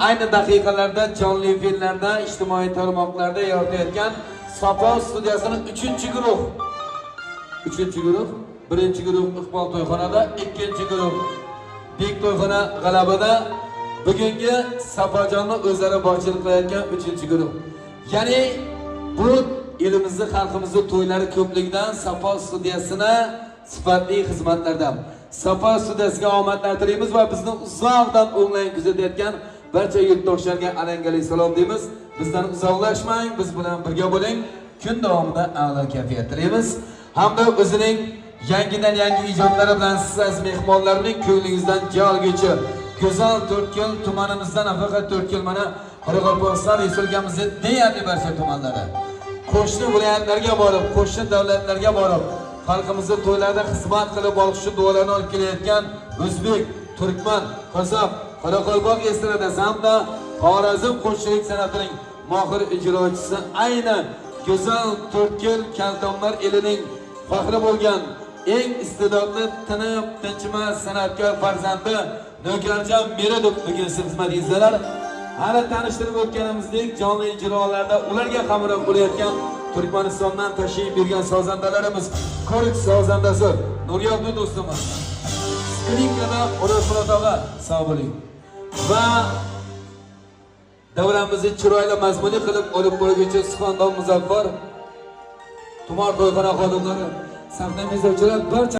Ayni daqiqalarda jonli efirlarda, ijtimoiy tarmoqlarda yoritayotgan Safo studiyasining 3-guruh. 3-guruh, 1-guruh Iqbol to'yxonada, 2-guruh Bek to'yxona g'alabada. Bugungi Safojonni o'zlari boshchilik qilayotgan 3-guruh. Ya'ni bu elimizni, xalqimizni to'ylari ko'pligidan Safo studiyasini sifatli xizmatlardan. Safo studiyasiga omadlar tilaymiz va bizni uzoqdan onlayn kuzatayotgan barcha yurtdoshlarga alangali salom deymiz. Bizdan uzoqlashmang, biz bilan birga bo'ling. Kun davomida a'lo kayfiyat tilaymiz. Hamda o'zining yangidan yangi ijodlari bilan siz aziz mehmonlarning ko'nglingizdan joy olguchi go'zal To'rtko'l tumanimizdan, nafaqat To'rtko'l, mana Qoraqalpog'iston Respublikamizning deyarli barcha tumanlari, qo'shni viloyatlarga borib, qo'shni davlatlarga borib, xalqimizni to'ylarda xizmat qilib, olqish duolarni olib kelayotgan o'zbek, turkman, qozoq, qoraqalpoq estradasi hamda Xorazm qo'shiqchilik san'atining mohir ijrochisi, ayni go'zal To'rtko'l kaltomlar elining faxri bo'lgan eng iste'dodli, tinib tinchimas san'atkor farzandi Navkarjon Meredov bugun siz xizmatingizdalar. Hali tanishtirib o'tganimizdek, jonli ijrolarda ularga hamroh bo'layotgan Turkmanistondan tashrif buyurgan sozandalarimiz, ko'rik sozandasi Nuriyobdi do'stimiz, skripkada O'rozmurod og'a, sog' bo'ling. Va davramizni chiroyli mazmunli qilib olib borguvchi Suxandon Muzaffar, tumor to'yxona xodimlari, sahna bezovchilar, barcha